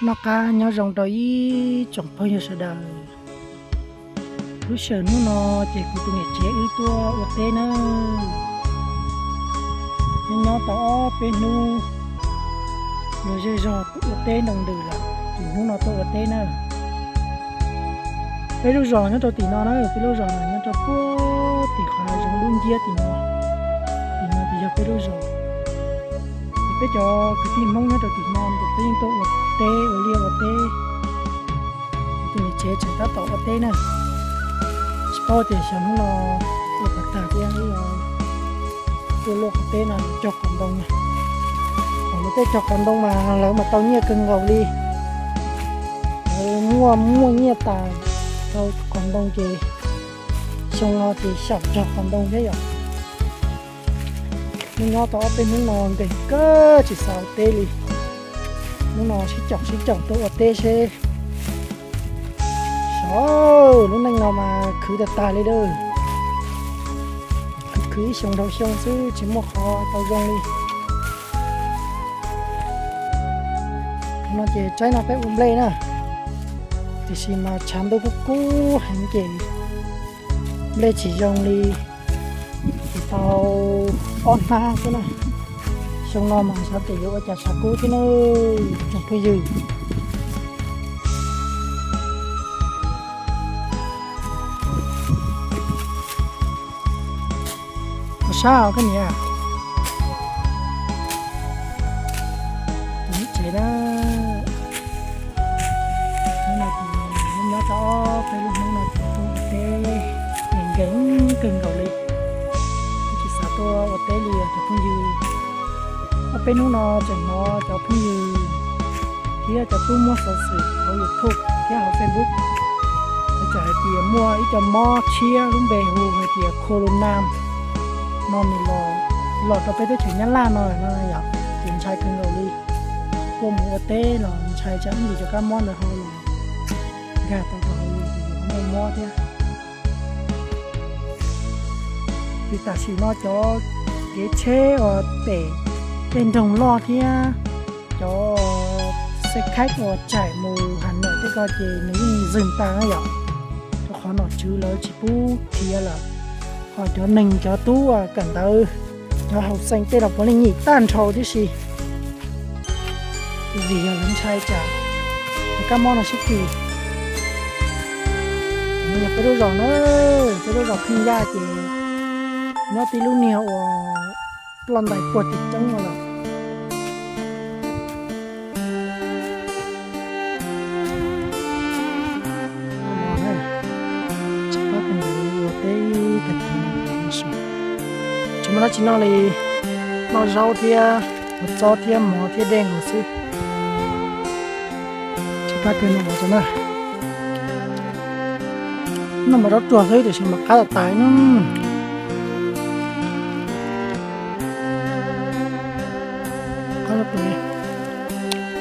Noj qab nyob zoo rau ib tsoom phooj ywg sawv daws. Lub sij hawm hnub no ces kuv tus niam tsev wb tuaj ua teb nawb. Nyob nyob tau ob peb hnub, yuav zej zog ua teb nroo ntws lawm ces hnub no tuaj ua teb na. Peb lub zos nyob rau tim no na, peb lub zos nyob rau puag tim qhov hav zoov dub nciab tim no. Tim no ces yog peb lub zos. Ces peb cov kwv tij Hmoob nyob rau tim no ces peb yeej tuaj ua teb ua liaj ua teb. Tus niam tsev tseem tab tom ua teb na. Tsis paub tias xyov hnub no ua puas tag thiab, tuaj luaj qhov teb no yuav cog qos ntoo na. Thaum lawv tej cog qos ntoo mas lawv mas tau nyiaj kawg nkaus li. Lawv muaj muaj nyiaj tas rau qos ntoo ces xyoo no ces xyaum cog qos ntoo thiab yom. Nyob nyob tau ob peb hnub no nkeeg kawg tsis xav ua teb li. Hnub no sib caum sib caum tuaj ua teb seb. Sav, lub neej no mas khwv tag tag li lawm. Khwv khwv ib xyoo dhau xyoo xwb tsis muaj qhov tau zoo li. No ces tsaib no peb ua nplej na, tiam sis mas tshav ntuj kub kub heev ces nplej tsis zoo li. Tsis tau ob hnab xwb na. Xyoo no mas xyov tes yuav ua cas tshav kub thiab na, tsoom phooj ywg. Ua sab os koj niam. Tus niam tsev na, hnub no ces nyob rau ob peb lub hnub no ces tuaj ua teb nkeeg nkeeg kawg nkaus li. Twb tsis xav tuaj ua teb li os cov phooj ywg. Ob peb hnub no tseem hnov cov phooj ywg thiab cov tub muab xov xwm hauv YouTube thiab hauv Facebook, lawv tseem hais tias muaj ib co mob tshiab lub npe hu hais tias corona no nws los, los rau peb teb chaws Nyab Laj no no yom, ces ntshai kawg nkaus li. Tuaj mus ua teb los ntshai tsam ib ntsis cov kab mob ntawd ho los nkag tau rau hauv yus ces yus ho muaj mob thiab. Ces tam sim no cov kev tsheb uas pem tej nroog loj thiab cov xe khaib uas tsaim mus Hà Nội tej ko ces nws yeej zwm tas na yom, rau qhov nom tswv lawv tsis pub khiav lawm. Ho cov neeg cov tub uas kawm ntawv, cov hauv xeem tej los puav leej nyim tag nrho tib si. Vim yog lawv ntshai tsam cov kab mob no sib kis. Nws yog peb lub zos na, peb lub zos Pheej Yaj ces nyob tib lub niag uas ploj ntais puag tim roob no lawm. Tsis pab peb ua teb tag kis no, tsis muaj dab tsi noj li, noj zaub thiab kua txob thiab mov thiab dej nkaus xwb. Tsis pab peb noj mov tso na, noj mov zaub tsuag xwb tiam sis mas qab tas tas no. Qab zaub tsuag,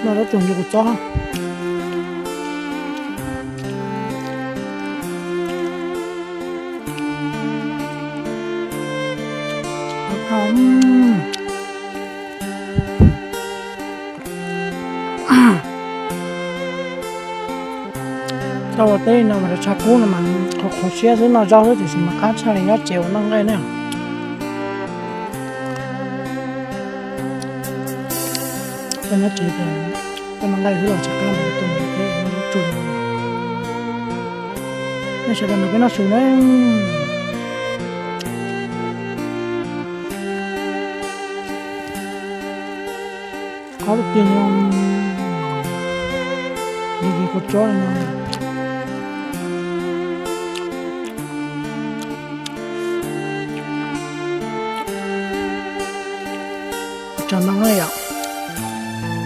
noj zaub tsuag nrog kua txob. Tau ua teb no mas tshav kub no mas qhov qhuav siab xwb, noj zaub xwb tiam sis mas qab tshaj li nyob tsev ua noj nqaij na. Koj nyob tsev ces koj noj nqaij xwb los tsis qab mus ua teb, noj zaub tsuag li. Nej sawv daws nrog peb noj su na. Qab tiag tiag no, nrog kua txob no. Tsaus ntuj na yom,